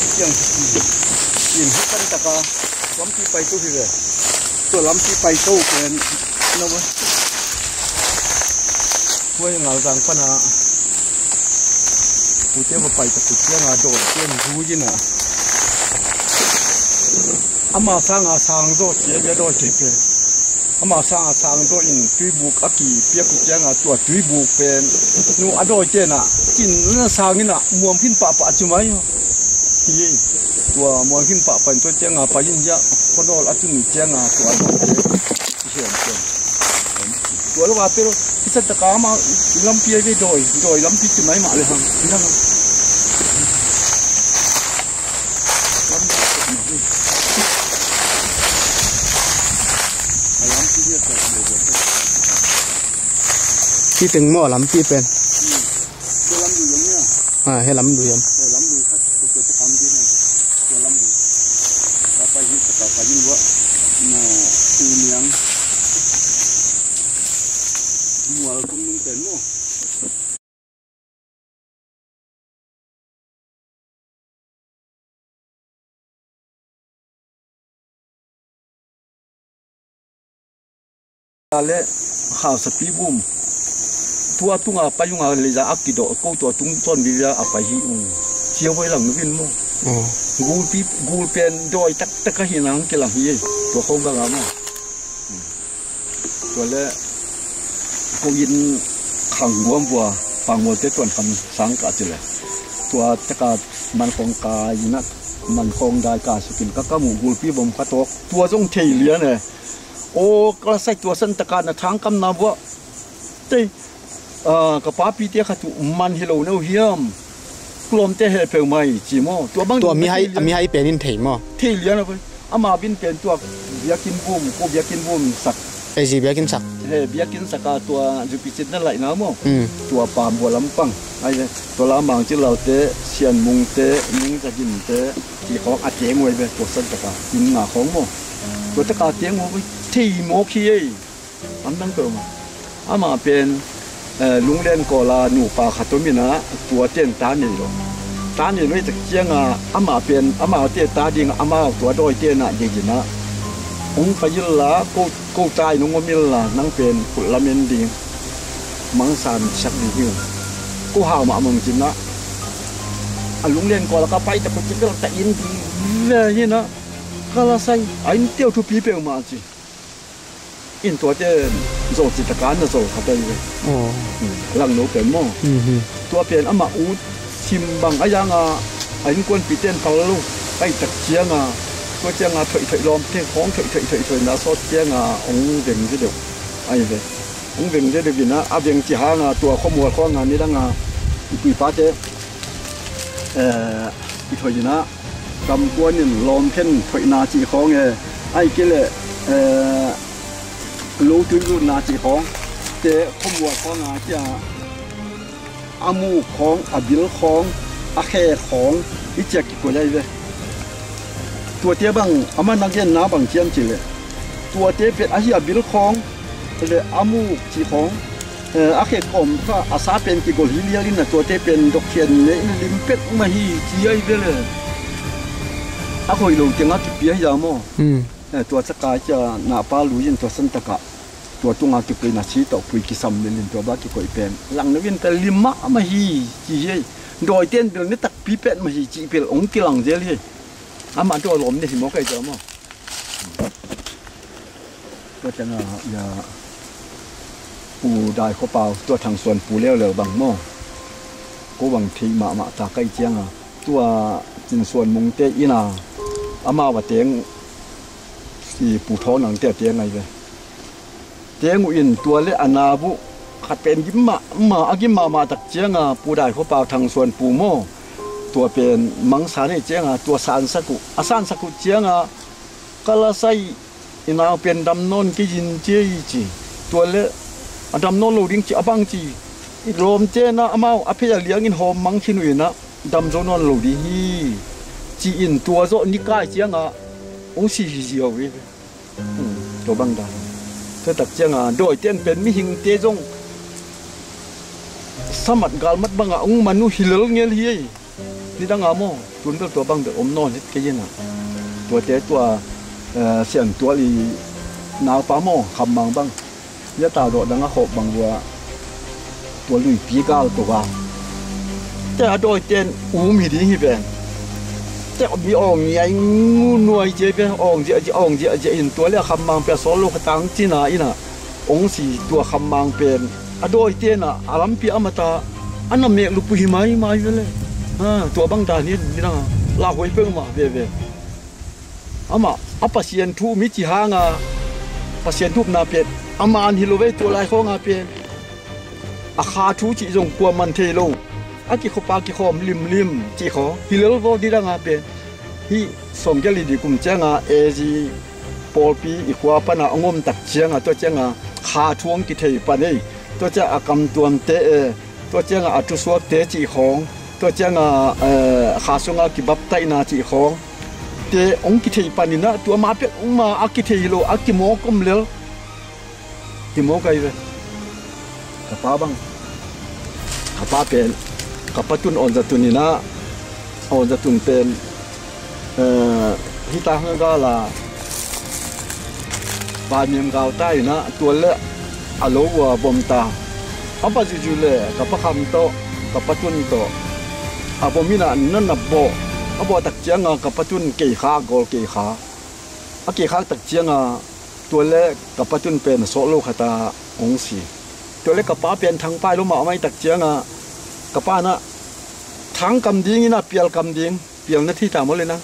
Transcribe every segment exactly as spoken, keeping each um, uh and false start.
Kiang kipi in hi kan taka lampi pai to hi ve. Tua lampi pai to pen na va. Huai ngal zang pana pute va pai ta kut kianga dawi pen zui ina. Ama sanga sang zo cia bia dawi te pen. Ama sanga sang zo in tuibuk a kipiak uh cianga tua tuibuk pen nu a dawi tena kin na sang ina muam khin pahpah ci mai. Hi tua muam khin pahpah in tua cianga pai in zia khonawl a tun cianga tua a dawi te. Hi hiam ciang. Tua lo a pero hi sa taka ama lampi a ve dawi, dawi lampi ci mai mah le hang. Hi hang. Hi teng maw lampi pen? Ah, he lam lui am? Mual tung nung pen maw? Le hausapi bum tua tunga pai unga leia a kidawh ko tua tung tawn vive a pai hi ung. Cia voi lang nuvin maw? Gulpi, gulpen dawi taktak ahi nang kilang hi ei. Tua khong banga maw? Tua le ko in khang guam vua pangmualte tuan kham sang ka ci le tua taka mankhawng ka ina mankhawng dai ka sukin ka kamu gulpi vom ka tawk tua zong thei lian e. Aw ka la sai tua san taka na thangkamna vua tei ka papite khat uh man hi lo no hiam? Kulawmte he peuhmah ci maw? Tua bang tua mi hai, mi hai pen in thei maw? Thei lian a vai. Ama bin pen tua biakinn bum, ko biakinn bum sak. Ei zi biakinn sak. He biakinn saka tua zupicit na laihna maw? Tua pambua lampang ai ve. Tua la Mangcin Lalte, Sian Mungte, Mung Zaginte ci khawng a teng uh ai ve. Tua san taka inn nga khawng maw? Tua taka teng uh thei mawk hi ei. Amdang peuhmah amah pen Lunglen Kawla nupa khat om ina tuaten ta nei lo. Ta nei lo i tak cianga amah pen amaute ta dinga amau tua dawite na dei ina hong pai illa ko ta in hong om illa nang pen kulh lamen ding mangsan sak ding hi. Ko hau mahmah cina a Lunglen Kawla ka pai tak ko ci bel ta in ding ve hina ka la sai a in teu thupi peuhmah ci. In tuate zol citaka na zol khat ahi ve. Langno pen maw? Tua pen amah ut thim bang a yanga a innkuanpihte in pal lo ahi tak cianga tua cianga thoih thoih lawmte khawng thoih thoih thoih thoih na sawt cianga hong veng deuh ahi ve. Hong veng deuh ina a veng ci hanga tua khuamual khuanga nidanga i puipate i thoih ina kamkuan in lawmkhen thoihna cih khawng e, ahi kei leh lo tuizutna cih khawng te khuamual khawng a cia a muk khawng a bil khawng a khe khawng hi cia kikoih ahi ve. Tuate bang amah na genna bang ciam cih leh tuate pet ahi a bil khawng le a muk cih khawng a khek kawm kha a sa pen kigol hi lial in a tuate pen dokkhian ne in lim pek mah hi ci ahi ve le. A hoih lo tengah kipia hi a maw? Tua caka cia nahpa lui in tua san takah tua tunga kipui na si tawh pui kisam lel in tua ba kikoih pen lang no in pen lim mahmah hi ci hi. Dawite in bel ni takpi pet mah hi cih bel hong kilang zel hi. Amah tua lawm ni hi maw kai tua maw? Tua ciangah ia Pu Dai Khua Pau tua Thang Suan Pu leuleu bang maw? Ko bang theih mahmah ta kai ciangah tua Cin Suan Mungte ina amau a teng i Pu Thawng Nangte a teng ahi ve. Teng uh in tua le a nau uh khat pen gim mahmah a gim mahmah tak ciangah Pu Dai Khua Pau Thang Suan Pu maw? Tua pen mangsa nei ciangah tua sansak uh a sansak uh ciangah ka la sai i nau pen dam nawn kei in ci ei ci. Tua le a dam nawn lo ding ci a bang ci i lawmte na amau a phei a liangin hawm mang khin uh inah dam zo nawn lo ding hi ci-in tua zawh ni kai ciangah hong si hi ziau hi. Tua bang dan. Tua tak cianga dawite in pen mihingte zong samat galmat banga ong man uh hi lel ngel hi ei. Nidanga maw, tun bel tua bang bel om nawn het kei ina. Tuate tua, eh, Siantual i naupa maw, Khammang bang. Ia tadawh dang a khawh bang vua tua luipi gal tua vang. Te a dawite in um hi ding hi ven. Te mi awng ngiai ngu nuai cia pen awng ziahziah awng ziahziah hin tua le a Khammang pia sawl lo khatang cina ina. Ong si tua Khammang pen a dawite na a lampi a mata a na mek lupu hi maimai vele. Ha, tua bang dan hi nidanga lauhuai peuhmah veve. Amah a Pasian thu mi ci hanga Pasian thupna pen a man hi lo vei tua lai khawnga pen a kha thu cih zong kua man thei lo. A kikhop a kikhawm limlim cih khawng hi lel vaw nidanga pen. Hih sawmgiat le li kum cianga A Z pawlpi i khua pana a ngom tak cianga tua cianga kha thu hong kithei pan ei. Tua cianga a kamtuamte e, tua cianga a thusuakte cih khawng, tua cianga, eh, kha sunga kibaptaihna cih khawng te hong kithei paninah tua ma pek ma a kithei hi lo a kimawk om lel. Hi maw kai ve. Ka pa bang. Ka pa pen. Ka pa tun awnza tun inah. Awnza tun pen. Eh, hita hang gala. Vaimiam gau ta inah. Tua le a lo ua bom ta. A pa zuzu le ka pa kham tawh. Ka pa tun tawh. A bom inah nan a bawh. A bawh tak cianga ka pa tun kei kha, gawl kei kha. A kei khak tak cianga. Tua le ka pa tun pen a sawh lo khata hong si. Tua le ka pa pen thangpai lo mahmah i tak cianga ka pa na thang kam ding ina pial kam ding pial na thei ta maw le nang?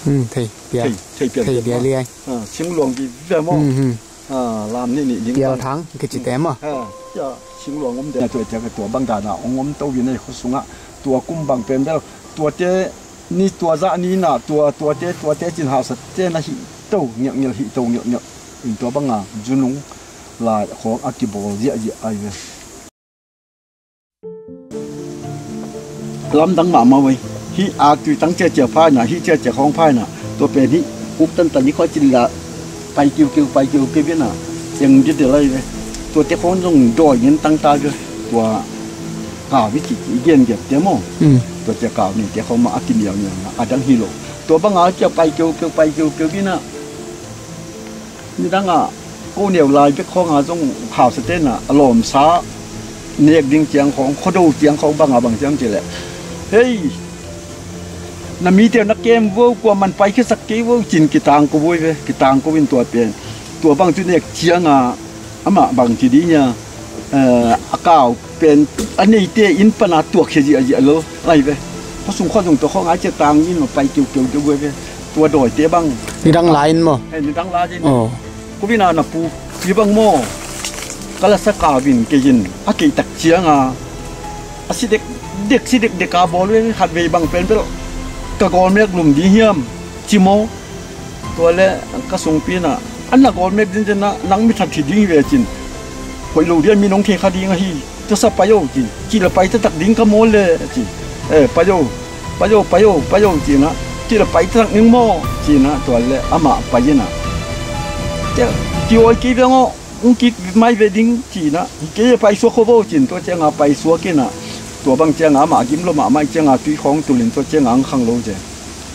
Hmm, thei, pial. Thei, thei pial thei pial lialiai. Ah, singluang vive maw? Hmm, hmm. Ah, lam nih nih ding pial bang. Thang kici te maw? Ah, ya, singluang om de. Tua cianga tua bang dana hong om to vi nei khuasungah tua kum bang pen bel tuate ni tua zah ni na tua tuate tuate cin hausa te na hih to ngialngial hih to ngialngial. In tua banga zunung lai khawng a kibawl ziahziah ai ve. Lamdang mahmah uh ei. Hih aktui tang ciacia phaina hih ciacia khawng phaina tua pen hih uk tantan hih khuacin la pai kiukiu pai kiukiu ina eng dide lai ve. Tuate khawng zong dawi ngen tangta ve. Tua kau i cih i gengiat te maw? Tuate kau nite khawng mah a kiniauniauna a dang hi lo. Tua banga a kia pai keukeu pai keukeu ina nidanga ko neu lai bek khawnga zong hausa tena a lawmsa nek ding ciang khawng khuado ciang khawng banga bang ciang cileh hei na mite na kem vo kua man paikhiasak kei vo cin kitang ko voi ve kitang ko in tua pen tua bang cu nek cianga amah bang ci dih nia a kau pen a neite in pana tuak khia ziahziah lo lai ve. Khua sung khua zong tua khawng ai cia tang in ma pai kiukeu deuh ve. Tua dawite bang nidang la in maw? Nidang la in. Kuvina na pu pi bang maw? Ka lasa kau in kei in a kei tak cianga a si dekdek si dekdek a bawl ve khat vei bang pen bel ka gawl mek lum ding hiam ci maw? Tua le ka sungpi na an na gawl mek ding dena nang mi that hi ding hi ve cin. Hoih lo dia mi nong thei kha ding ahi. Tuasa pai o cin. Cih le pai taktak ding ka mawl le cin. Eh, pai o, pai o, pai o, pai o cin a. Cih le pai taktak ding maw cin a tua le amah pai ina. Tia kiawi kei veng aw. Ung kik mai ve ding cin a. Kei pai suak kho vo cin tua cianga pai suak ina. Tua bang cianga amah gim lo mahmah cianga tui khawng tulin tua cianga ang khang lo cian.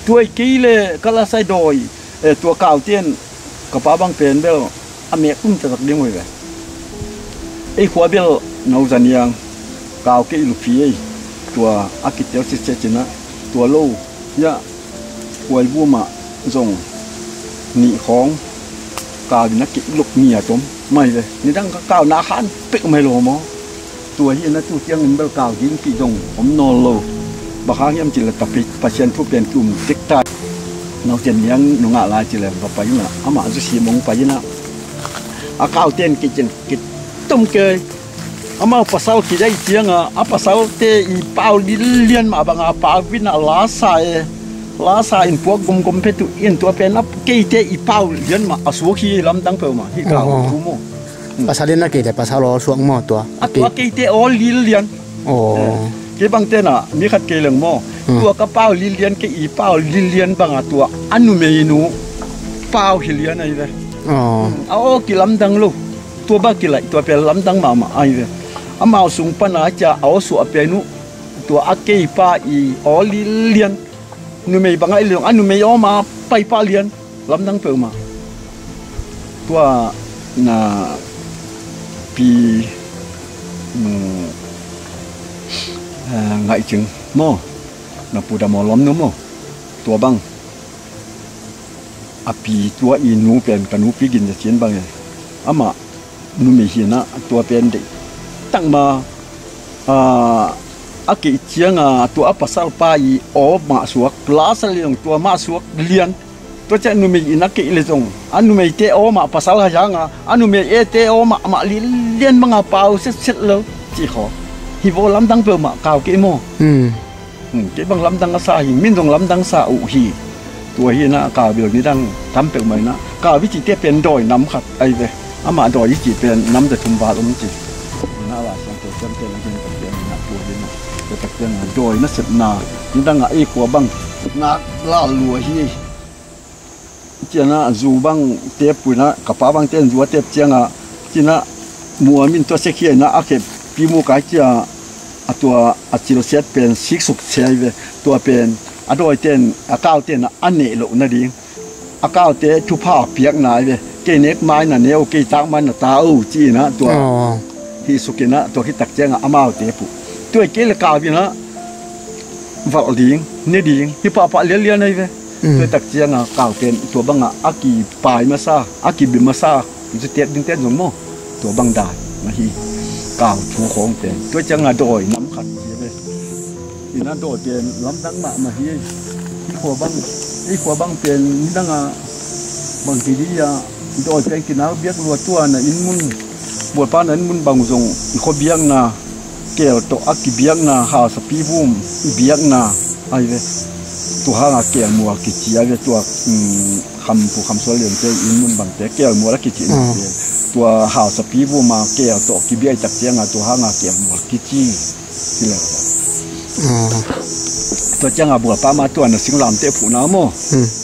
Tuai kei le ka la sai dawi. Eh, tua kau ten ka pa bang pen bel a mek um taktak ding uh hi ve. Ei khua bel no zaniang kau kei lupi ei tua a kitel sitsia cina tua lo ya kuai bu mah zong nih khawng kau in a kei luk ngiat om mai ve. Nidang ka kau na khan pek mai lo maw? Tua hi na tu tiangin bel kau ding kih dong om nawn lo. Bang hang hiam cih le tapi Pasian thu pian ki um tek ta. Nau cian niang nungah lai cih le va pai ina amah zu si mong pai ina. A kau ten kih cin kih tum kei. Amau pasal kih dai cianga a pasal te i pau lilian mah banga pau vina la sa e. La sa in puak gomgom phetu in tua pen a keite i pau lian mah a suak hi lamdang peuhmah hi kau thu maw? Pasal in a kei le pasal aw suak maw tua? A tua keite aw lil lian. Kei bang tena mi khat kei leng maw? Tua ka pau lil lian kei i pau lil lian banga tua a numeinu pau hi lian ahi ve. Aw. A aw kilamdang lo. Tua bang kilaih, tua pen lamdang mahmah ahi ve. Amau sung pana cia a aw suah pen uh, tua a keipa i aw lilian. Numei bangah i liang a numei aw ma paipah lian. Lamdang peuhmah. Tua na pi, mm, eh, ngaihcing maw? Na pu dam aw lom nu maw? Tua bang a pi tua i nu pen ka nupi gin za cin bang e. Amah numei hi na tua pen deih tak ma, a, a keih cianga tua a pasalpa i aw mah suak lasa liang tua mah suak lian. Tua ciah numei in a keih le zong a numeite aw mah pasal hai hanga a numei ete aw mah mah lian banga pau setset lo. Cih khaw hi vaw lamdang peuhmah kau kei maw? Hmm, kei bang lamdang a sa hi, min zong lamdang sa uh hi. Tua hi na kau bil nidang tam peuhmah hi na kau i cihte pen dawi nam khat ahi ve. Amah dawi i cih pen nam za thum val om ci. Na la siang tua ciang pen a gen tak ciang na tua hi na tua tak ciang na dawi na sepna nidang a ei khua bang nak lal lua hi. Ciana zu bang tep puina ka pa bang ten zu a tep cianga cina muamin tua sekhia ina a khep pimu kai cia a tua a cilsiat pen siksuk cia i ve. Tua pen a dawi ten a kau ten a neh loh nading a kaute thupha piakna i ve. Kei nek mai na neu kei tak mai na ta o ci ina tua hi sukina tua khitak cianga amaute puh tua kei le kau ina valh ding ne ding hi pahpah lianlian ahi ve. Tua tak cianga kau pen tua banga a kipai masa a kibi masa zu tet ding tet zong maw? Tua bang dan na hi kau thu khawng pen tua cianga dawi nam khat hi ve. Ina dawi pen lamdang mahmah hi. Hi khua bang hi khua bang pen nidanga bang kidi a dawi pen kinau biak lua tua na inn mun bualpa na inn mun bang zong i khua biakna kel tawh a kibiakna hausapi vum biakna ahi ve. Tua hanga kel mual kici ahi ve tua, um, khampu khamsual liante inn mun bangte kel mual a kici na tua hausapi vuma kel tawh kibiak i tak cianga tua hanga kel mual kici. Hi lo. Tua cianga bualpa ma tua na singlamte phuhna maw?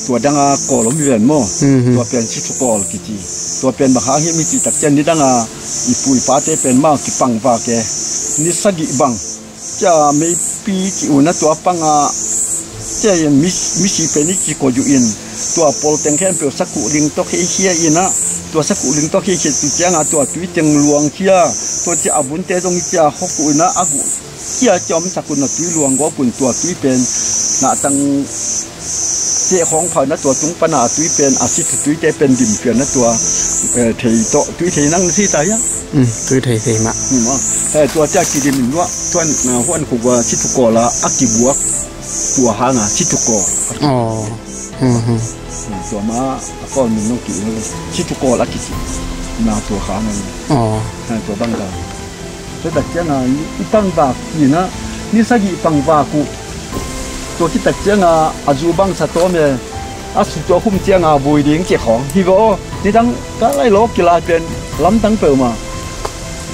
Tua danga kawl om hi ven maw? Tua pen situkawl kici. Tua pen bang hang hi mi cih tak cian nidanga i pu i pate pen mau kipang vak e. Ni sagih bang cia meipi cih una tua panga cia in mi, misi pen i ci koyu in tua polteng khempeuh sakuh ling tawk hei khia ina tua sakuh ling tawk hei khia tu cianga tua tui teng luang khia tua cia a bunte zong i cia hokuh ina a guh cia cia om sakun a tui luang gawpun tua tui pen nahtang teh khawng phau na tua tung pana a tui pen a si thu tuite pen dim pian na tua, eh, thei tawh tui thei nang na si ta hia? Tui thei thei mah. Tua cia kidim in luah tuan, ah, huan khugua si thu kawla a kibuak tua hanga si thu kawl. Tua ma a kawl min nong ki si thu kawl a kici na tua hanga. Tua bang dan. Tua tak cianga i pangvak kina ni sagih pangvak uh. Tua kitak cianga a zu bang sa tawm e a su tua khum cianga vui ding ci khawng hi ve aw. Nidang ka lai lawk kilai pen lamdang peuhmah.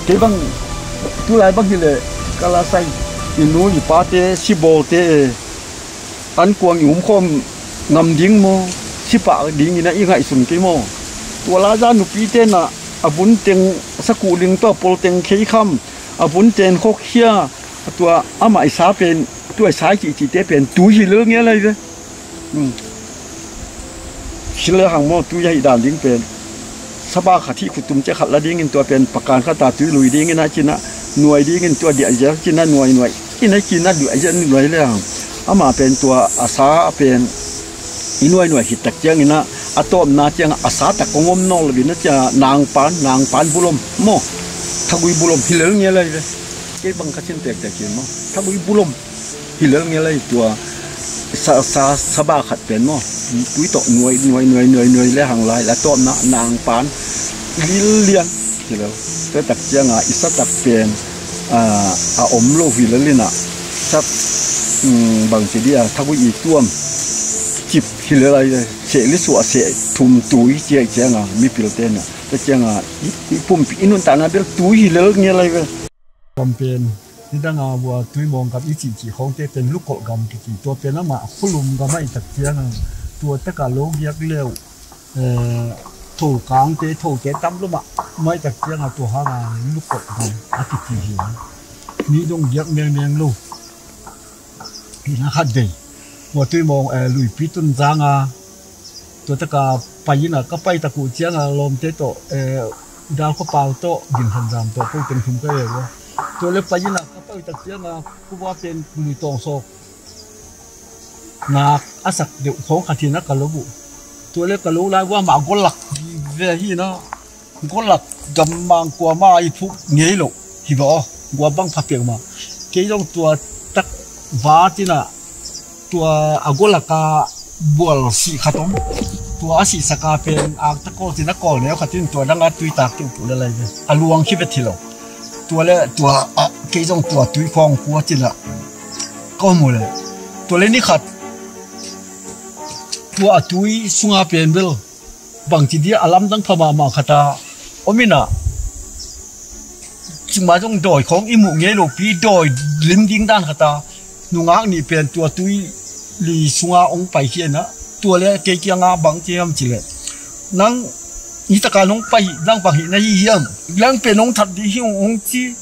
Kei bang tulai bang hileh ka la sai i nu i pate sibawlte e. An kuang i umkhawm ngam ding maw? Sipah dingin a i ngaihsun kei maw? Tua laza nupite na a vun teng sakuh ling tua pol teng kheikham a vun ten khawkhia a tua amah i sa pen tua i sa i cihcihte pen tui hi lel ngel ahi ve. Hi lel hang maw tui ahi dan ding pen. Saba khat hih khutum cia khat la dingin tua pen pakan khata tui lui dingin a cina nuai dingin tua diahzial cina nuai nuai ina cina diahzial nuai le hang. Amah pen tua a sa a pen i nuai nuai khit tak ciangina a tawpna cianga a sa tak kong om nawl lo ina cia nangpan nangpan bulom maw? Thagui bulom hi lel ngel ahi ve. Kei bang ka cin pektek hi maw? Thagui bulom hi lel ngel ahi tua sa, sa, saba khat pen maw? Tui tawh nuai, nuai, nuai, nuai, nuai le hang lai la tawpna nangpan lil lian hi lel. Tua tak cianga i sa tak pen, ah, a om lo hi lel ina sa, um, bang ci dia thagui i tuam cip hi lel ahi ve. Seh li suah seh thum tui ciai cianga mipil tena tua cianga i, i pumpi i nuntakna bel tui hi lel ngel ahi ve. Pom pen nidanga vua tuimawng gam i cihcih khawngte pen lukolh gam kici tua pen amah khulum gam a i tak cianga tua taka lo giak leu, eh, Thokangte, thote tam lo mah. Maitak cianga tua hanga lukop dam a kici hi. Mi dong giak mengmeng lo. Hi na khat dei. Tua tui mawng, eh, Luipi Tun Zanga. Tua taka pai ina ka pai tak uh cianga lawmte tawh, eh, Dal Khua Pau tawh, Ding Khan Zam tawh, ko teng thum ka ve ua. Tua le pai ina ka pai tak cianga kuva pen Lui Tawng Sawk ngak a sak deuh khawng khat hi na ka lo uh. Tua le ka lo lai ua mah golak vive hi na. Golak gammang kuama i phuk ngei lo hi ba aw. Gua bang pha peuhmah. Kei zong tua tak va tina tua a golaka bual sih khat om. Tua a sihsaka pen akta kawl tina kawl neu khat in tua danga tuitak keuh puh le lai ve. A luang khi vet hi lo. Tua le tua a kei zong tua tui khawng kua tina ka om uh le. Tua le ni khat tua a tui sunga pen bel bangci dia a lamdang pha mahmah khata om ina. Cima zong dawi khawng i muh ngei lopi dawi lim ding dan khata nungak nih pen tua tui li sunga ong pai khiana. Tua le kei kianga bang ci hiam ci le, nang hitaka nong pai dang bang hi na hi hiam? Lang pen nong that ding hi ong ci.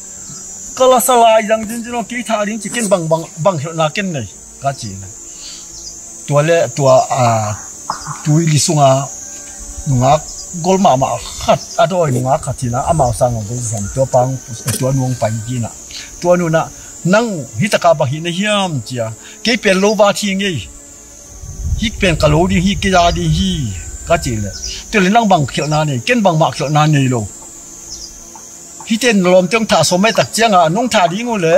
Ka la sa lai dang din din ong kei tha ding ci ken bang bang bang hi na ken nei. Ka ci na. Tua le tua a tui li sunga nungak gol mahmah khat a dawi nungak khat hi na amau sang ong gol sam tua pang tua nung pai hi na. Tua nuna nang hitaka bang hi na hiam cia kei pen lo va thi ngei. Hik pen ka lo ding hi kei a ding hi ka ci le. Tua le nang bang khialhna nei ken bang mah khialhna nei lo. Hiten lawmte ong thah sawm mai tak cianga nong thah ding uh le,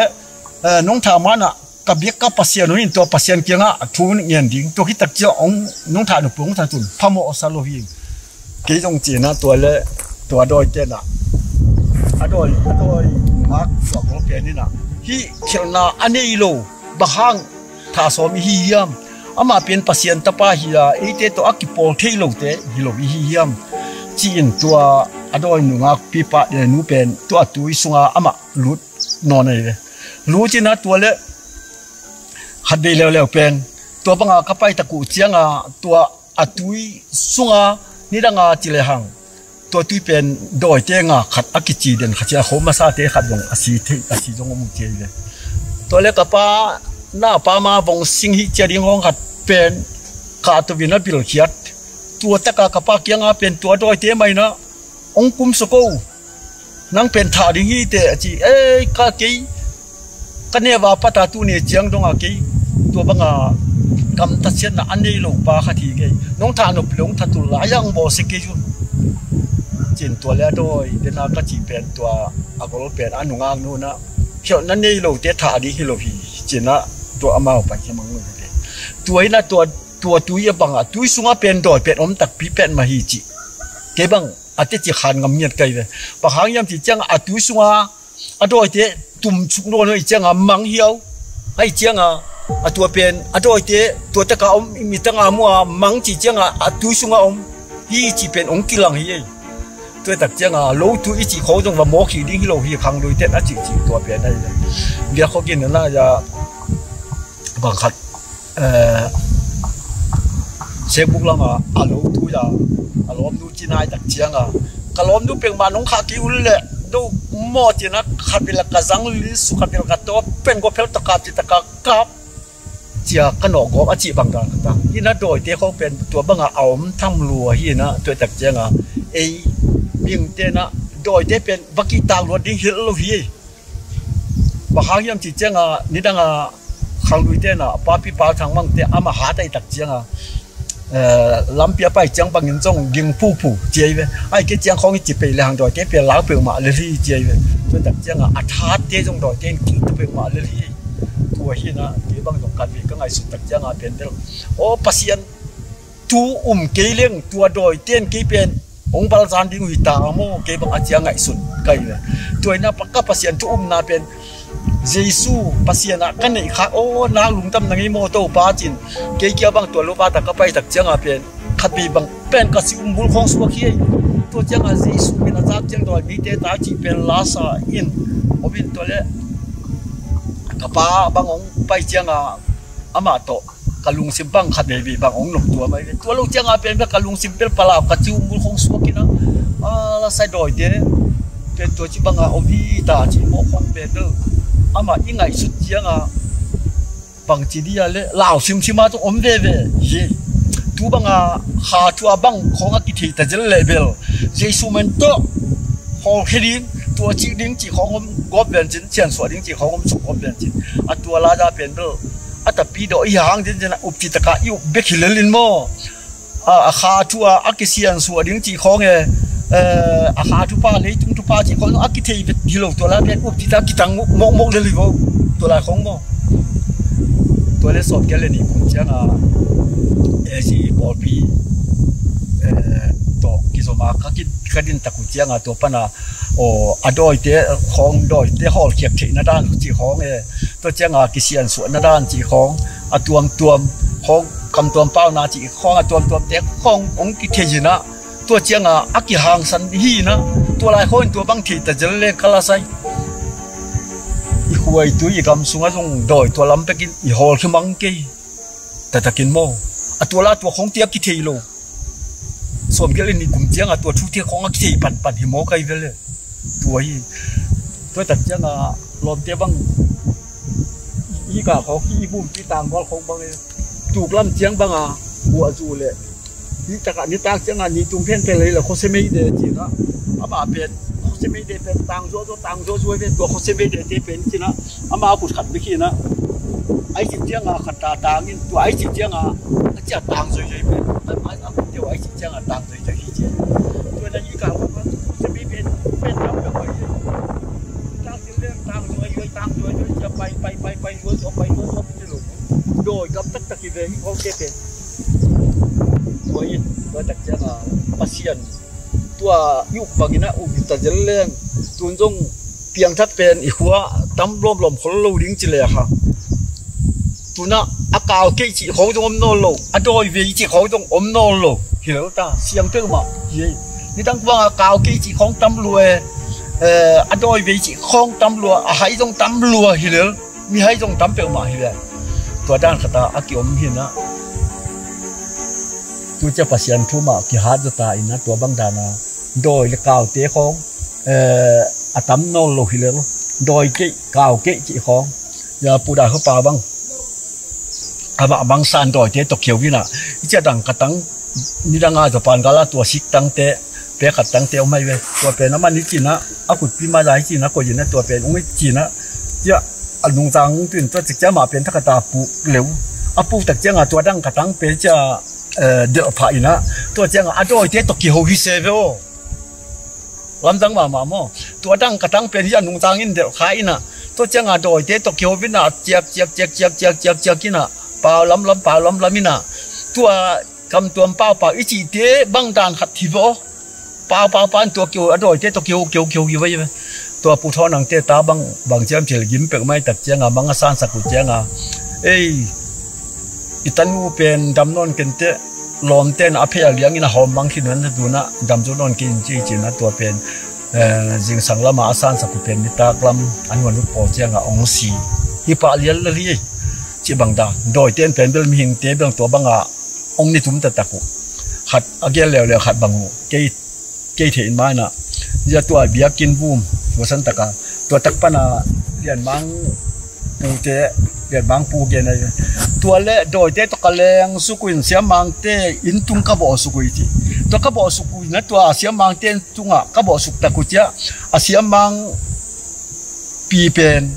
eh, nong thah mana ka biak ka Pasian uh in tua Pasian kiangah a thu ngen ding tua khitak ciang ong nong thah nupung ong thah tun phamawh sa lo hi. Kei zong cina tua le tua dawi tena a dawi a dawi ngak tua kong pian ina hi khialhna a nei lo. Bang hang thah sawm i hi hiam? Amah pen Pasian tapa hi a eite tawh a kipawl thei lote hi lo i hi hiam? Ci-in tua a dawi nungak pipa nu pen tua tui sunga amah lut nawn ahi ve. Lut ina tua le khat dei leuleu pen tua banga ka pai tak uh cianga tua a tui sunga nidanga ci le hang tua tui pen dawite nga khat a kici den khat cia kho masate khat zong a si thei a si zong om uh ci ahi ve. Tua le ka pa na pa ma vong sing hi cia ding hong khat pen ka tua vin a bilkhiat tua taka ka pa kianga pen tua dawite maina ong kum soko. Nang pen thah ding hi te a ci ei ka kei ka neva pata tu ne ciang donga kei tua banga gamta siatna a nei lo pa khat hi kei. Nong thah nop le ong thatul lai ang bawl se kei un. Cin tua le a dawi dena ka ci pen tua a gol pen a nungak nuna khialhna nei lo te thah ding hi lo hi. Cina tua amau pai hi mang ngun hi te tua ina tua tua tui a banga tui sunga pen dawi pen om takpi pen ma hi ci. Kei bang a teci khan ngam ngiat kai ve. Bang hang hiam ci cianga a tui sunga a dawite tum suk nawn hi cianga mang hiau. Ahi cianga a tua pen a dawite tua taka om mi tanga mua mang ci cianga a tui sunga om hi ci pen ong kilang hi ei. Tua tak cianga lo tu i ci kho zong va mawk hi ding hi lo hi khang lui ten a ci ci tua pen ahi ve. Bia kho gin na ya bang khat eh, Sembuk lama a lo tu ya a lawmnu ci nai tak cianga ka lawmnu pengmah nong khah kei un le do maw cina khat bela ka zang lil su khat bela ka tawp pen go phel taka ci taka kap cia ka nawh gawp a cih bang dan kata hina dawite khawng pen tua banga a om tham lua hina tua tak cianga ei mingtena dawite pen va kihtak luat ding hilh lo hi. Bang hang hiam ci cianga nidanga khangluite na papi pa thangmangte ama hat ahi tak cianga eh, lampi a pai ciang bangin zong ging phuphu ciai ve. Ai ke ciang khawng i ci pei le hang dawi ke pia lau peuhmah le li ciai ve. Tua tak cianga a thatte zong dawi ten kihta peuhmah le li. Tua hina kei bang zong kan ve ka ngaihsut tak cianga pen del aw Pasian thu um kei leng tua dawi ten kei pen hong balzan ding uh hi ta maw kei bang a cia ngaihsun kai le. Tua ina ka Pasian thu umna pen Jesu Pasian ah ka neih kha aw nak lungdam na ngei maw Topa cin kei kia bang tua lo bata ka pai tak cianga pen khat bei bang pen ka si umbul khawng suak hi. Tua cianga Jesu min a zak ciang dawi mite ta cih pen lasa in om in tua le ka pa bang hong pai cianga amah tawh ka lungsim bang khat veivei bang hong nop tuam ahi ve. Tua lo cianga pen bel ka lungsim bel Palau ka ci umbul khong suak in a, a, la sai dawite pen tua ci banga om hi ta ci mawk khong pen bel ama i ngaihsut cianga bang ci dia le lau simsima tu om veve hi. Tu banga kha thu a bang khong a kithei ta zel le bel Jesu men tawh hawlkhia ding, tua cih ding cih khong om gawp vencin, ciansuah ding cih khong om suk gawp vencin, a tua lada pen bel a tapi dawh i hang dindin a upci taka i up bek hi lelin maw? A, a kha thu a, a kisiansuah ding cih khawng e, eh, a kha thupha, leitung thupha cih khawng a kithei bek hi lo, tua la pen upci ta kitang mawkmawk lel hi vo. Tua lai khawng maw? Tua le sawt kei le nih kum cianga A C pawlpi, eh, tawh kizoma ka ki-, ka din tak uh cianga tua pana, aw, a dawite khawng, dawite hawlkhiak theihna dan cih khawng e, tua cianga kisiansuahna dan cih khawng, a tuamtuam khawng, kamtuam pauna cih khawng, a tuamtuamte khawng hong kithei hi na, tua cianga a kihangsan hi na, tua lai khawng in tua bang thei ta zel le ka la sai. I khuaitui i gam sunga zong dawi tua lam pekin i hawlkhia mang kei. Tatakin maw? A tua la tua khawng tia kithei lo. Sawm gelh in i kum cianga tua thu tia khawng a kithei panpan hi maw kai vel e. Tua hi. Tua tak cianga lawmte bang i ka khawng hi i bumpi tanggual khawng bang e. Tuklam ciang banga buah zu le. Hi taka nitak cianga ni tung phen phen lei le khose mei de cina. Ama pen khose mei de pen tang zuah zuah tang zuah zuah pen tua khose mei de te pen cina. Ama a kut khat bek hi na. Ai cik cianga khat ta tangin tua ai cik cianga a cia tang zoi zoi pen. Ai a kut teu ai cik cianga tang zoi zoi hi cia. Tua na i ka khawng khose mei pen pen tang zoi zoi. Tang zoi zoi cia pai pai pai pai zoi zoi pai zoi zoi pen lo. Dawi gam taktak hi ve hi khawng te pen. Tua in tua tak cianga Pasian tua i uk bangin a uk i ta zel leng tun zong piangthak pen i khua tam lawmlawm khol lo ding ci le kha. Tuna a kau keih cih khawng zong om nawn lo, a dawi vei cih khawng zong om nawn lo. Hi lo ta siang peuhmah hi. Nidang banga kau keih cih khawng tam lua e, eh, a dawi vei cih khawng tam lua, a hai zong tam lua hi lel. Mi hai zong tam peuhmah hi ve. Tua dan khata a kiom hi na. Tu cia Pasian thu mah kihat zata in a tua bang dana dawi le kaute khawng, eh, a tam nawn lo hi lel. Dawi keih, kau keih cih khawng. Ya puda khapa bang. Amah bang san dawite tawh keu hi na. I cia dang katang nidanga Japan gala tua sik tangte, pe khat tangte om hai ve. Tua pen amah ni cina, a kutpi mah zai cina, koi ina tua pen ung i cina. Cia a nungzang ung tuin tua cik cia mah pen thakata puk leu. A puk tak cianga tua dang katang pen cia, eh, delh phah ina. Tua cianga a dawite tawh kiho hi se ve aw. Lamdang mahmah maw? Tua dang katang pen hi a nungzang in delh kha ina. Tua cianga dawite tawh kiho ina, ciak, ciak, ciak ina. Pau lamlam, pau lamlam ina. Tua kamtuam paupau i cihte bang dan khat hi vaw. Paupau pan tua kiu a dawite tua kiu kiu kiu kiu vai. Tua pu thawn angte ta bang bang ciam cil gim pek mai tak cianga mang a sansak uh cianga. Ei, i tanu pen dam nawn kente lawmten a phei a liangin a hawm mang khin na duna dam zo nawn kin ci cina tua pen, eh, zingsang lama a sansak uh pen nitak lam a nuan uh pawl cianga ong si. Hi pah lial lel hi. Ci bang da dawiten pen bel mihingte bel tua banga ong ni tum taktak uh. Khat a gel leuleu khat bang uh. Kei, kei thei in maina. Zia tua biakin vum, tua san taka. Tua tak pana lianmang pute, lianmang pu gen ai. Tua le dawite tua ka leng suk uh in siammangte inn tung ka bawh suk uh i ci. Tua ka bawh suk uh na tua siammangte inn tunga ka bawh suk tak uh cia. A siammang pi pen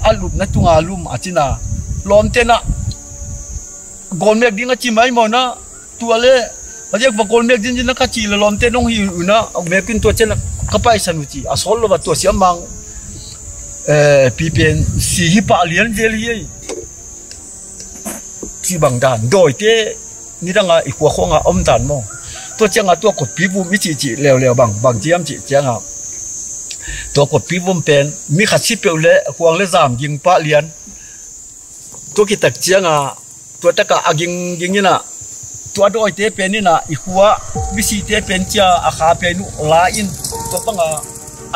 a lupna tunga lum a cina. Lawmte na gol mek ding a ci mai mawna, tua le a ziak va gol mek ding ding na ka ci le lawmte nong hi una, a mek in tua cian ka paisan uh ci, a sawl lo va tua siammang, eh, pi pen si hi pah lian zel hi ei. Ci bang dan, dawite nidanga i khua khuanga om dan maw. Tua cianga tua kotpi vum i cihcih leuleu bang, bang ciam cih cianga. Tua kotpi vum pen, mi khat si peuh le, khuang le zam ging pah lian. Tua kitak cianga, tua taka a gingging ina, tua dawite pen ina, i khua, misite pen cia, a kha pen uh, la in, tua banga,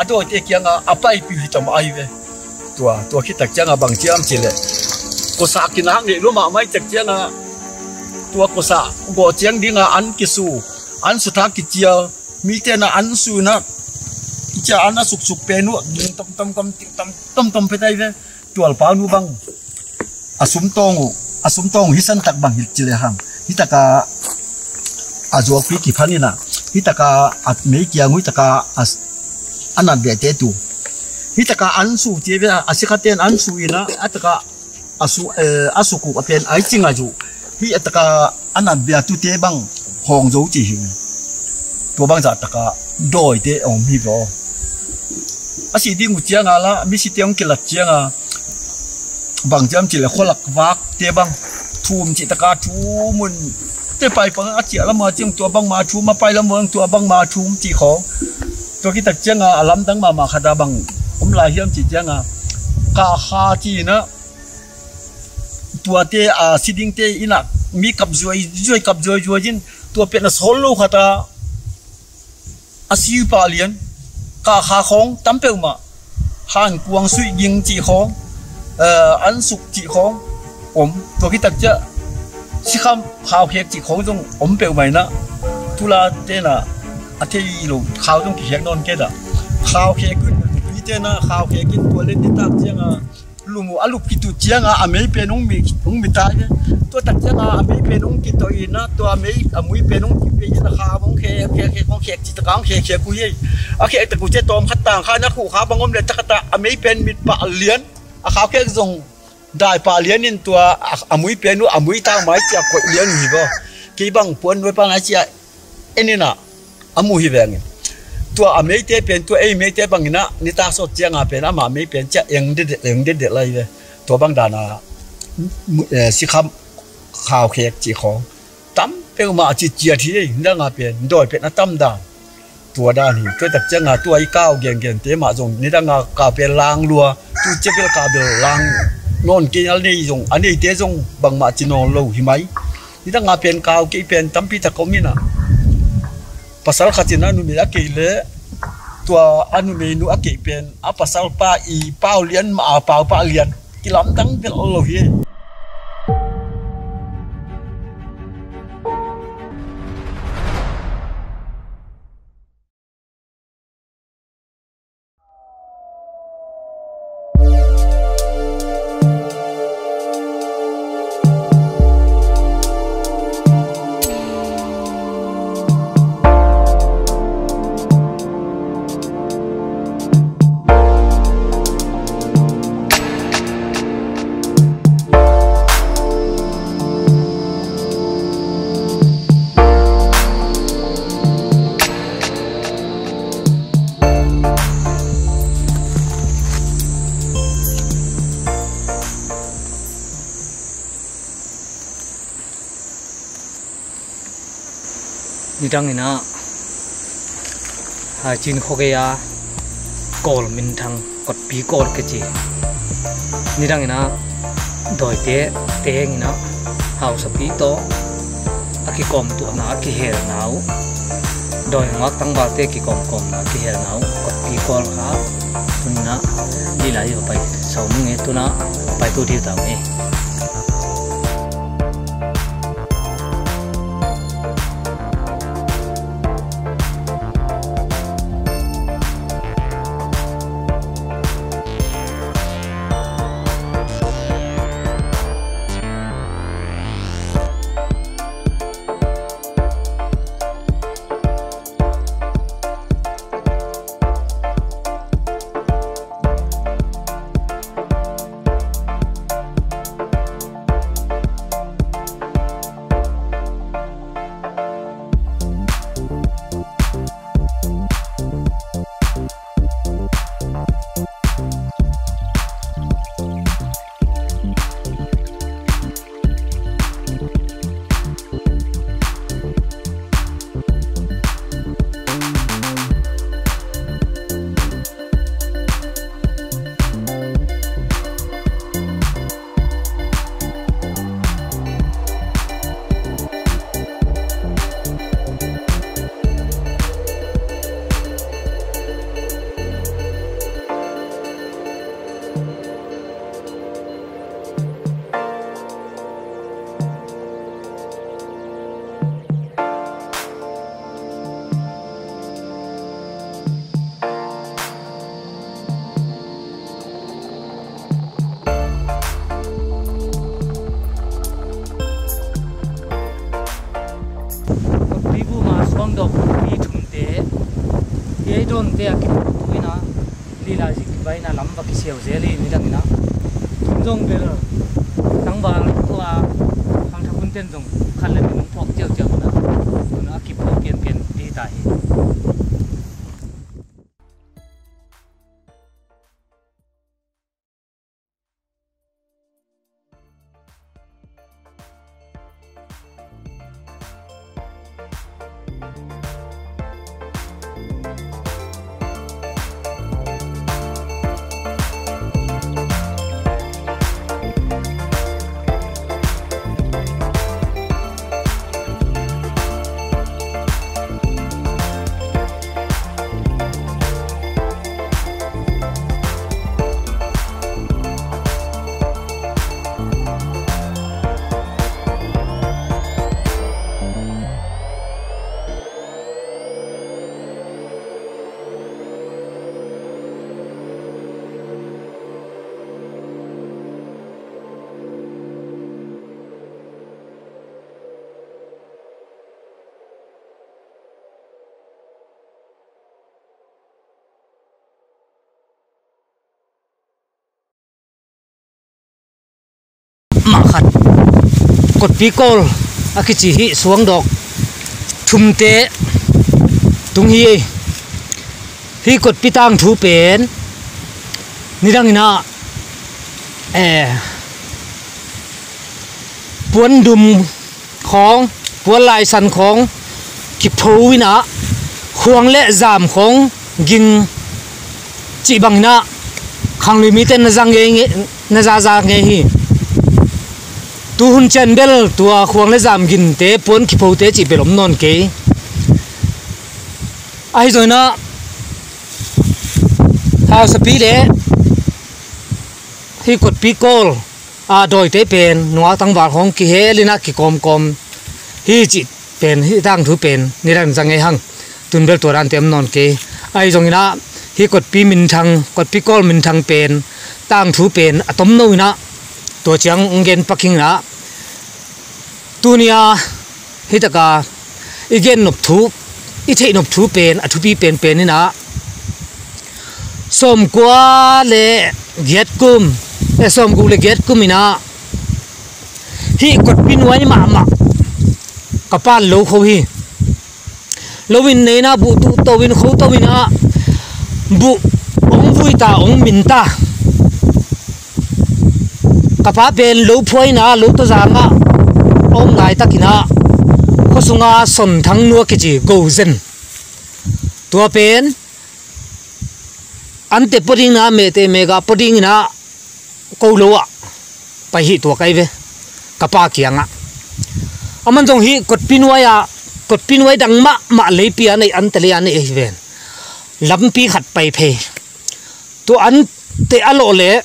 a dawite kianga, a paipi hi tam ai ve. Tua, tua kitak cianga bang ciam ci le. Ko sa kinak ngei lua mahmah i tak cianga, Tua kosa gawh ciang dinga an kisu, an su thak kicial, mite na an su ina, cia an a suksuk pen uh, ding tom tom tom, tom tom tom petai ve, tualpa nu bang a sumtawng uh, a sumtawng uh hi santak bang hi ci le hang, hi taka a zuakpi kiphan ina, hi taka a mei kiang uh, hi taka a, a nat beh te tu, hi taka an su ci ve, a sikhaten an su ina, a taka a su, eh, a sukuk a pen ai cinga zu, hi a taka a nat bia tute bang hong zo ci hi. Tua bang zah taka dawite om hi vaw. A si ding uh cianga la, mi site hong kilat cianga, bang ciam ci le khualak vak te bang thum ci taka thum un. Te pai pang a ciah lama ciang tua bang ma thum, a pai lama tua bang ma thum ci khong. Tua kitak cianga a lamdang mama khata bang om lai hiam ci cianga, ka kha ci ina, tuate a sidingte ina mi kap zuai zuai, kap zuai zuai in, tua pen a sawl lo khata a sipa lian, ka kha khawng tam peuhmah, han kuang suih ging cih khawng, eh, an suk cih khawng om. Tua kitak ciah sikham khaukhek cih khawng zong om peuhmah ina, tula tena a thei lo khau zong kikhek nawn kei dah. Khaukhek in, mi tena khaukhek in tua len nitak cianga lum uh a lup kitut cianga a mei pen hong mi, hong mi tai ve. Tua tak cianga a mei pen hong kitawh ina, tua a mei a mui pen hong kipia ina, kha hong khek khek khek, hong khek ci taka hong khek khek uh hi. A khek tak uh ciah tawm khat tang kha na khuh kha bang om le tak khat a mei pen mit pah lian, a khaukhek zong dai pah lian in tua a, a mui pen uh a mui tang mai ciah koih lian uh hi vaw. Kei bang puan nuai pang a ciah en ina a mu hi veng in. Tua a meite pen, tua ei meite bang ina nitak sawt cianga pen ama mei pen ciah eng dedeh, eng dedeh lai ve. Tua bang dana, eh, sikham khaukhek cih khawng tam peuhmah a ci ciat hi ei, nidanga pen dawi pen a tam dan. Tua dan hi, tua tak cianga tua i kau gengen te mah zong nidanga kau pen lang lua, tu cebel kau bel lang nawn kei a nei zong, a neite zong bangmah ci nawn lo hi mai. Nidanga pen kau kei pen tampi tak om ina. Pasal khat in a numei a kei le, tua a numeinu a kei pen a pasalpa i pau lian mah a pau pah lian. Kilamdang bel lo hi. Nidang ina Haicin khuagei a kawl minthang kotpi kawl kici. Nidang ina dawite teng ina hausapi tawh a kikawmtuahna a kihelna uh, dawi ngak tangvalte kikawmkawmna a kihelna uh kotpi kawl kha. Tunina lilai va pai sau mung e, tuna pai tu diu tau e. Ei dawnte a kipuak tu inah lila zik kibai inah lam va kisiau zel hi. Nidang inah zong bel tangval tua hangthak hunten zong khat le minung puak ciauciau inah tuna a kipuak pianpian dih ta hi. Mah khat kotpi kawl a kici hih suangdawk thumte tung hi. Hih kotpi tangthu pen nidang inah eh, puandum khawng, puan laisan khawng kipho inah khuang le zam khawng ging cih bang inah khanglui mite na za ngei ngei, na zaza ngei hi. Tuhun cian bel tua khuang le zam ginte puan kiphote cih bel om nawn kei. Ahi zong inah hausapi le hih kotpi kawl a dawite pen nungak tangval khawng kihel inah kikawmkawm hi cih pen hih tangthu pen nidang za ngei hang. Tun bel tua dante om nawn kei. Ahi zong inah hih kotpi minthang, kotpi kawl minthang pen tangthu pen a tomno inah tua ciang ong gen pak ing inah tuni a hih taka i gen nop thu, i theih nop thu pen a thupi penpen inah sawmkua le giat kum, eh, sawmguk le giat kum inah hih kotpi nuai mahmah ka pan lo kho hi. Lo in nei inah buh tuh to in kho to inah buh ong vui ta, ong min ta. Ka pa pen lo phuai inah lo tawzang ah a om laitak inah khuasunga sonthang nua kici gozen, tua pen ante pua ding inah mehte mehgah pua ding inah ko lo ah pai hi tua kai ve ka pa kiangah. Aman zong hih kotpi nuai ah, kotpi nuai dang mahmah leipi a neih ante lei a neih ahi ven. Lampi khat pai phei. Tua ante a lawh leh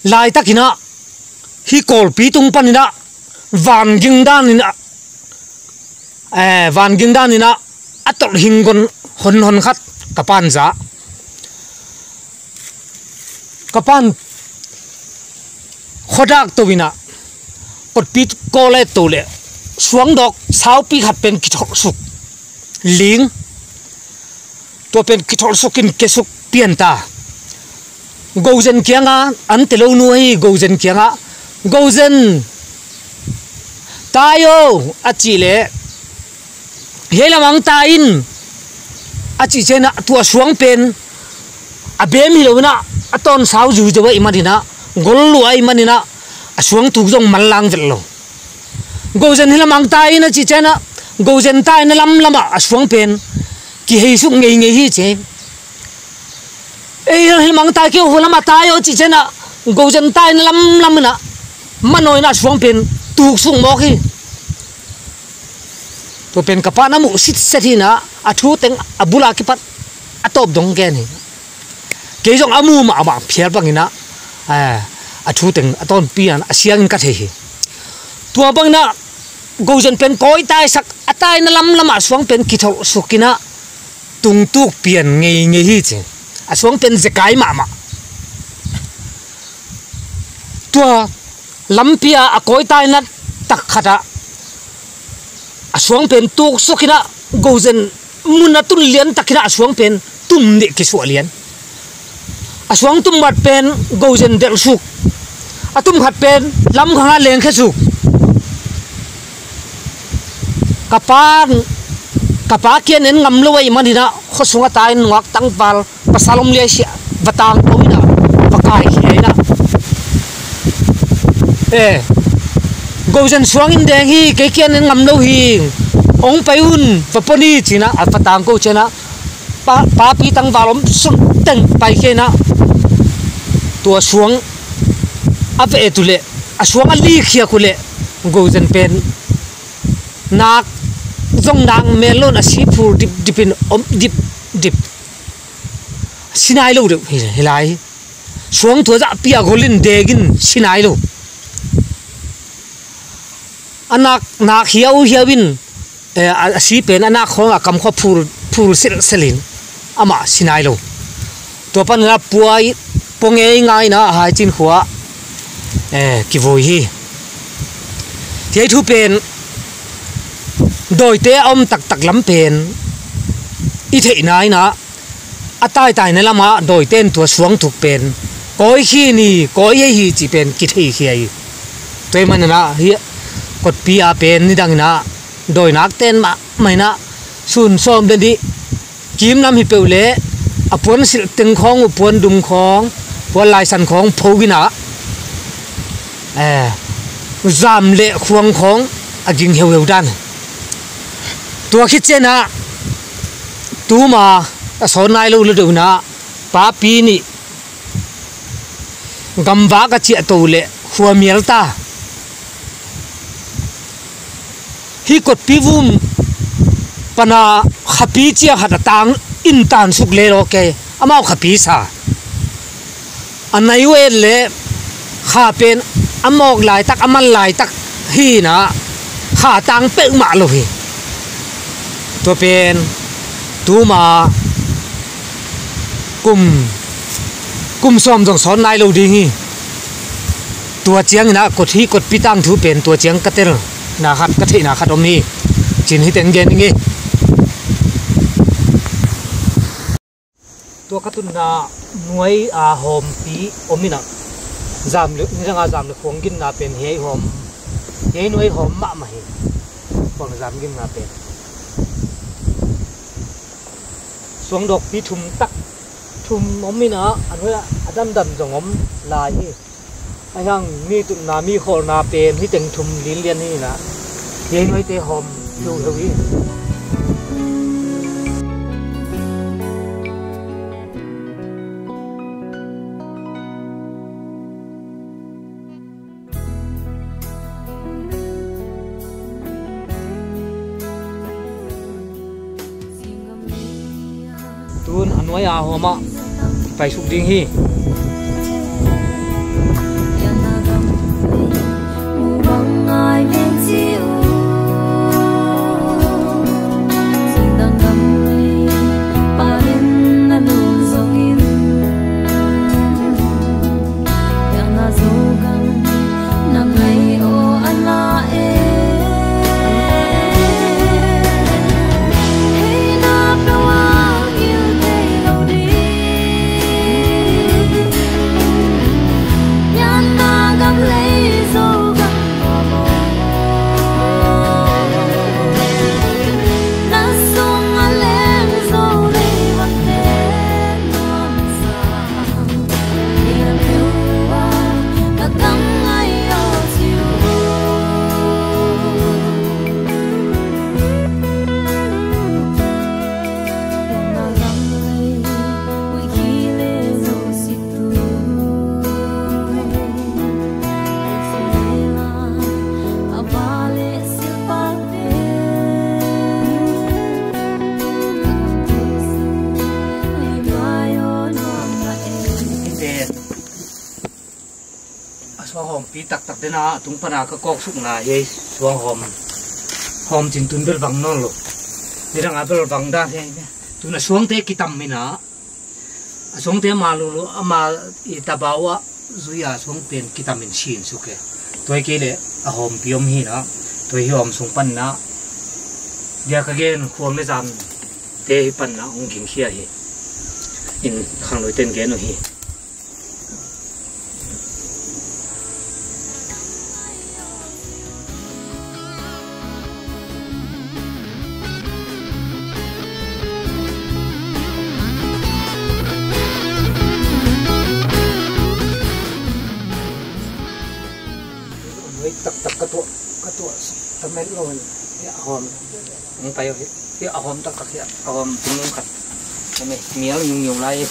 laitak inah hih kawlpi tung pan inah vanging dan inah, eh, vanging dan inah a tolh hinggon honhon khat ka pan za. Ka pan khuadak to inah kotpi kawl a et to leh suangdawk saupi khat pen kitholhsuk ling. Tua pen kitholhsuk in kiasuk pian ta. Gozen kiangah, ante lo nu ahi Gozen kiangah, Gozen, tai o a cih leh, hih lamang tai in a cih ciangin ah tua suang pen a bem hi lo inah a tawn sau zuizeu ahih manin ah, gol lua ahih manin ah a suang tuk zong manlang vet lo. Gozen hih lamang tai in a cih ciangin ah, Gozen tai na lamlam ah a suang pen kiheisuk ngeingei hi ci. Ei, hih lamang tai kei, hua lamah tai aw cih ciangin ah, Gozen tai na lamlam inah manawi inah a suang pen tuksuk mawk hi. Tua pen ka pa na muh sitset hi inah a thu teng a bula kipat a tawp dong gen hi. Kei zong a mu mahmah phial bang inah, eh, a thu teng a tawnpi inah a siangin ka thei hi. Tua bang inah Gozen pen kawi taisak, a tai na lamlam ah a suang pen kitholhsuk inah tungtuk pian ngeingei hi ci. A suang pen zekai mahmah. Tua lampi ah a kawi tai na tak khat ah a suang pen tuksuk inah Gozen mun a tun lian takin ah a suang pen tum nih kisuah lian. A suang tum mat pen gozen delh suk. A tum khat pen lam khang ah lengkhia suk. Ka pa, ka pa kian en ngam lo ahih manin ah khuasung a tai in nungak tangval pasal om liaisiah va tangko in ah va kaikhia in ah, eh, gozen suang in deng hi, kei kian en ngam lo hi, hong pai un, va pua ni ci in ah a va tangko ciang ah pa, papi tangval om sung teng paikhia in ah tua suang a va et uh leh, a suang a likkhiak uh leh gozen pen nak zong nak mel lo in a si phul dipdip in om dipdip. Si nai lo deuh hi, hi lai hi. Suang thu a zahpi a gol in deng in si nai lo. A nak, nak hiauhiau in, eh, a, a si pen a nak khawng a kamkhua phul, phul silhselh in amah si nai lo. Tua panin ah pua i, pua ngei ngai in ah Haicin khua, eh, kivui hi. Hiai thu pen dawite a om taktak lam pen i theihna in ah, a taitaina lamah dawite in tua suang thuk pen kawi khin hi, kawi hi hi cih pen kitheikhia hi. Tua ahih manin ah hih kotpi ah pen nidang in ah dawi nak ten mahmah in ah sun sawm le nih kim lam hi peuh leh a puan silh teng khawng uh, puan dum khawng, puan laisan khawng pho in ah, eh, zam le khuang khawng a ging heuheu dan. Tua khit ciang ah tuma a sawn nai lo lo deuh in ah papi nih gamvak a ciahto leh khua mial ta. Hih kotpi vum pana khapi ciang khat a tang in tan suk le law kei, amau khapi sa. A nai uh et leh kha pen a mawk laitak, a man laitak hi in ah kha a tang peuhmah lo hi. Tua pen tuma kum, kum sawm zong sawn nai lo ding hi. Tua ciangin ah kot, hih kotpi tangthu pen tua ciang ka telna khat, ka theihna khat om hi. Cin hi teng gen ing ei. Tua ka tunna nuai a hawmpi om in ah, zam le, nidang a zam le khuang ginna pen hiai hawm, hiai nuai hawm mahmah hi. Khuang zam ginna pen suangdawkpi thum tak thum om in ah, a nuai ah a damdam zong om lai hi. Ahi hang mi tutna, mi khawlna pen hih teng thum linlian hi in ah, hiai nuaite hawm heuheu hi. Tun a nuai a hawm ah kipai suk ding hi. A suang hawmpi taktak dena a tung pana ka kawk sukna hi. Suang hawm, hawm cin tun bel vang nawn lo. Nidang a bel vang dan hi. Tun a suangte kitam in ah, a suangte ma lulu, ama i tabau ah zui a suang pen kitam in sin suk e. Tua hi kei leh a hawmpi om hi in ah, tua hi hawm sung pan in ah, dia ka gen khuang le zam te hi panna hong gingkhia hi. In khangnoite'n gen uh hi. Hoi taktak ka tuah, ka tuah tamet lo in, hi a hawm. Hong pai uh hi. Hi a hawm taktak hi, a hawm tung khat. Mial ngiungeu lai.